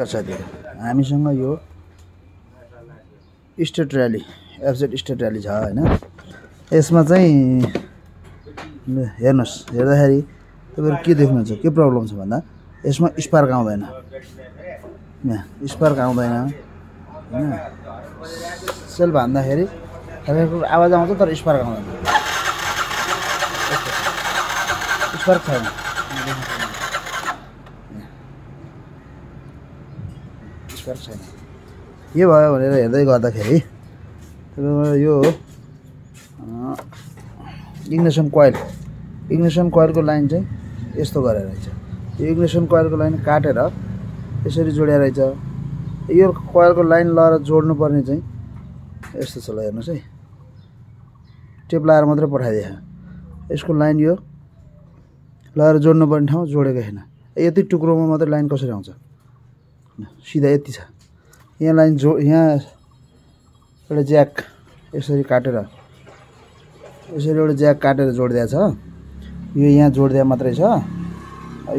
साथीहरु हामीसँग यो state rally FZ state rally छ हैन। यसमा चाहिँ हेर्नुस्, हेर्दाखेरि तपाईहरु के देख्नुहुन्छ, के प्रब्लम छ भन्दा यसमा स्पार्क आउँदैन। यहाँ स्पार्क आउँदैन हैन। सेल भन्दाखेरि तपाईहरुको आवाज आउँछ तर स्पार्क आउँदैन। स्पार्क छैन। स्पार्क छैन। के भयो भनेर हेर्दै गर्दाखेरि तपाईको यो इग्निसन कोइलको लाइन चाहिँ यस्तो गरेर रहेछ। यो इग्निसन कोइलको लाइन काटेर यसरी जोड्या रहेछ। यो कोइलको लाइन लगाएर जोड्नु पर्ने चाहिँ यस्तो छ। ल हेर्नुस् है, टेप लगाएर मात्रै पठाइदिए। यसको लाइन यो लगाएर जोड्नु पर्ने ठाउँ जोडेको छैन। यति टुक्रोमा मात्रै लाइन कसरी आउँछ? सिधा यति छ। यहाँ लाइन यहाँ एउटा ज्याक यसरी काटेर यसरी एउटा ज्याक काटेर जोडिदिएको छ। यो यहाँ जोडिदिए मात्रै छ।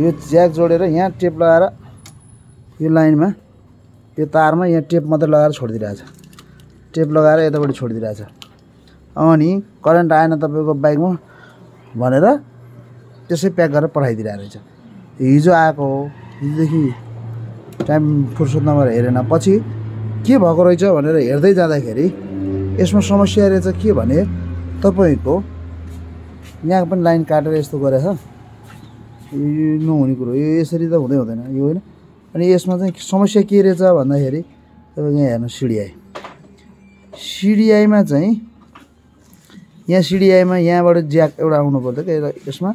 यो ज्याक जोडेर यहाँ टेप लगाएर यो लाइनमा यो तारमा यहाँ टेप मात्रै लगाएर छोडिदिरहेछ। टेप लगाएर यतापट्टि छोडिदिरहेछ। अनि करेन्ट आएन तपाईको बाइकमा भनेर त्यसै प्याक गरेर पठाइदिरहेको रहेछ। हिजो आएको हो। हिजोदेखि टाइम फुर्सद नभएर हेरेन। पछि के भएको रहेछ भनेर हेर्दै जाँदाखेरि यसमा समस्या रहेछ के भने तपाईको यहाँ पनि लाइन काटेर यस्तो गरेछ। यो नहुने कुरो, यो यसरी त हुँदैन यो हैन। अनि यसमा चाहिँ समस्या के रहेछ भन्दाखेरि तपाईको यहाँ हेर्नु सिडिआईमा चाहिँ यहाँ सिडिआईमा यहाँबाट ज्याक एउटा आउनु पर्छ के यसमा।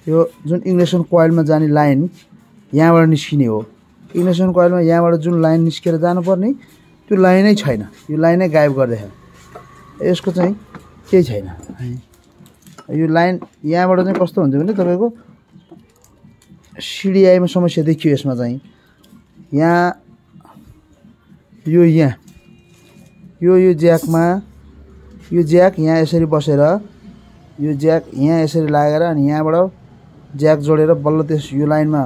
यो जुन इग्निसन कोइलमा जाने लाइन यहाँबाट निस्किने हो। इग्निसन कोइलमा यहाँबाट जुन लाइन निस्केर जानुपर्ने त्यो लाइनै छैन। यो लाइनै गायब गर्दैछ। यसको चाहिँ केही छैन। यो लाइन यहाँबाट चाहिँ कस्तो हुन्छ भने तपाईको सिडिआईमा समस्या देखियो। यसमा चाहिँ यहाँ यो ज्याकमा यो ज्याक यहाँ यसरी बसेर यो ज्याक यहाँ यसरी लागेर अनि यहाँबाट ज्याक जोडेर बल्ल त्यस यो लाइनमा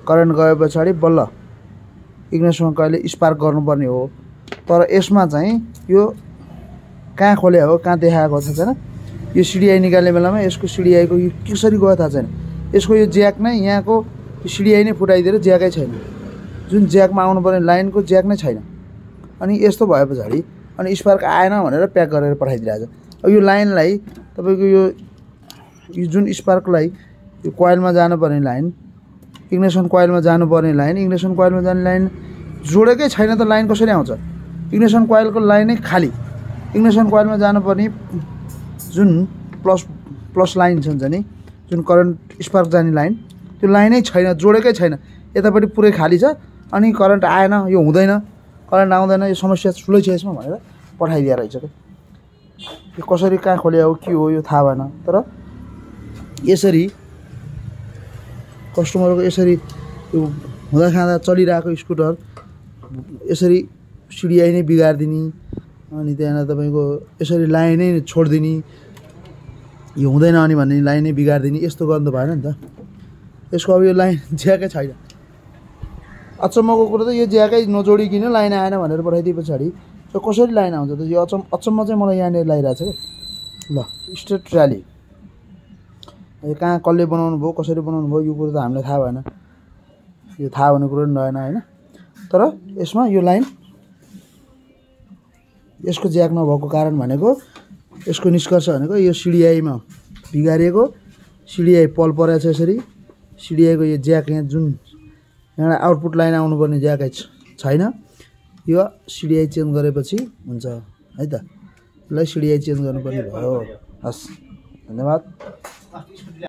करेन्ट गए पछाडि बल्ल इग्निसन कोइलले स्पार्क गर्नुपर्ने हो। तर यसमा चाहिँ यो कहाँ खोले हो, कहाँ देखाएको थाहा छैन। यो सिडिआई निकाल्ने बेलामा यसको सिडिआईको यो कसरी गयो थाहा छैन। यसको यो ज्याक नै यहाँको सिडिआई नै फुटाइदिएर ज्याकै छैन। जुन ज्याकमा आउनुपर्ने लाइनको ज्याक नै छैन। अनि यस्तो भए पछाडि अनि स्पार्क आएन भनेर प्याक गरेर पठाइदिरहेछ। अब यो लाइनलाई तपाईको यो जुन स्पार्कलाई यो कोइलमा जानुपर्ने लाइन इग्निसन कोइलमा जानुपर्ने लाइन इग्निसन कोइलमा जाने लाइन जोडेकै छैन त लाइन कसरी आउँछ? इग्निसन कोइलको लाइनै खाली। इग्निसन कोइलमा जानुपर्ने जुन प्लस लाइन छ नि, जुन करेन्ट स्पार्क जाने लाइन त्यो लाइनै छैन, जोडेकै छैन। यतापट्टि पुरै खाली छ। अनि करेन्ट आएन, यो हुँदैन, करेन्ट आउँदैन, यो समस्या ठुलै छ यसमा भनेर पठाइदिया रहेछ के। यो कसरी कहाँ खोले हो के हो यो थाहा भएन। तर यसरी कस्टमरको यसरी यो हुँदा खाँदा चलिरहेको स्कुटर यसरी सिडिआई नै बिगारिदिने अनि त्यहाँ तपाईको यसरी लाइनै छोडिदिने, यो हुँदैन अनि भन्ने लाइनै बिगारिदिने, यस्तो गर्नु त भएन नि त। यसको अब यो लाइन ज्याकै छैन। अचम्मको कुरो त यो ज्याकै नजोडिकन लाइन आएन भनेर पठाइदिए पछाडि यो कसरी लाइन आउँछ त? यो अचम्म चाहिँ मलाई यहाँनिर लागिरहेछ क्या। ल स्टेट र्याली यो कहाँ कसले बनाउनु भयो, कसरी बनाउनु भयो यो कुरो त हामीलाई थाहा भएन। यो थाहा हुने कुरो पनि रहेन हैन। तर यसमा यो लाइन यसको ज्याक नभएको कारण भनेको यसको निष्कर्ष भनेको यो सिडिआईमा बिगारिएको सिडिआई पल परेको छ। यसरी सिडिआईको यो ज्याक यहाँ जुन यहाँ आउटपुट लाइन आउनुपर्ने ज्याकै छैन। यो सिडिआई चेन्ज गरेपछि हुन्छ है त। यसलाई सिडिआई चेन्ज गर्नुपर्ने भयो। हस्, धन्यवाद।